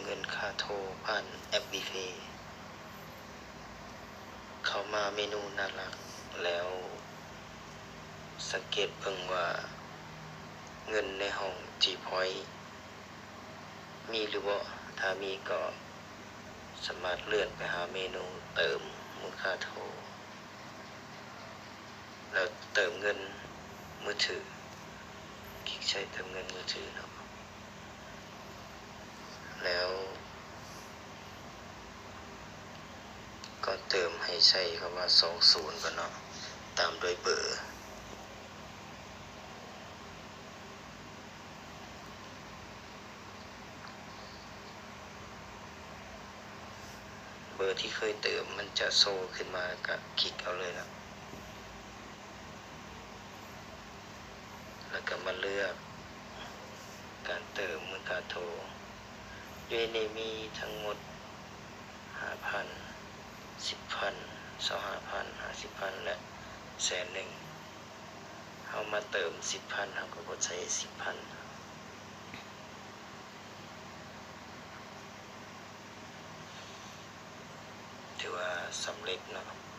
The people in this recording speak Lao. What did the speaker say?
ເງິນຄ່າໂທຜ່ານແອັບວີເພ ເຂົ້າມາເມນູໜ້າຫຼັກ ແລ້ວສັງເກດເບິ່ງວ່າເງິນໃນຫ້ອງຈີພອຍ ມີຫຼືບໍ່? ຖ້າມີກໍສາມາດເລື່ອນໄປຫາເມນູເຕີມມູນຄ່າໂທ ແລ້ວເຕີມເງິນມືຖື ຄລິກໃສ່ເຕີມເງິນມືຖືເນາະ ແລ້ວ ກ່ອນເຕີມໃຫ້ໃສ່ຄຳວ່າ ສອງສູນ ກ່ອນເນາະ ຕາມດ້ວຍເບີ. ເບີທີ່ເຄີຍເຕີມມັນຈະໂຊຂຶ້ນມາ ກະຄລິກເອົາເລີຍເນາະ ແລ້ວກະມາເລືອກການເຕີມມູນຄ່າໂທ. ຢູ່ໃນນີ້ມີທັງໝົດ ຫ້າພັນ, ສິບພັນ, ຊາວຫ້າພັນ, ຫ້າສິບພັນ ແລະ ແສນໜຶ່ງ. ເຮົາມາເຕີມສິບພັນ ເຮົາກໍກົດໃສ່ສິບພັນ ຖືວ່າສຳເລັດເນາະ.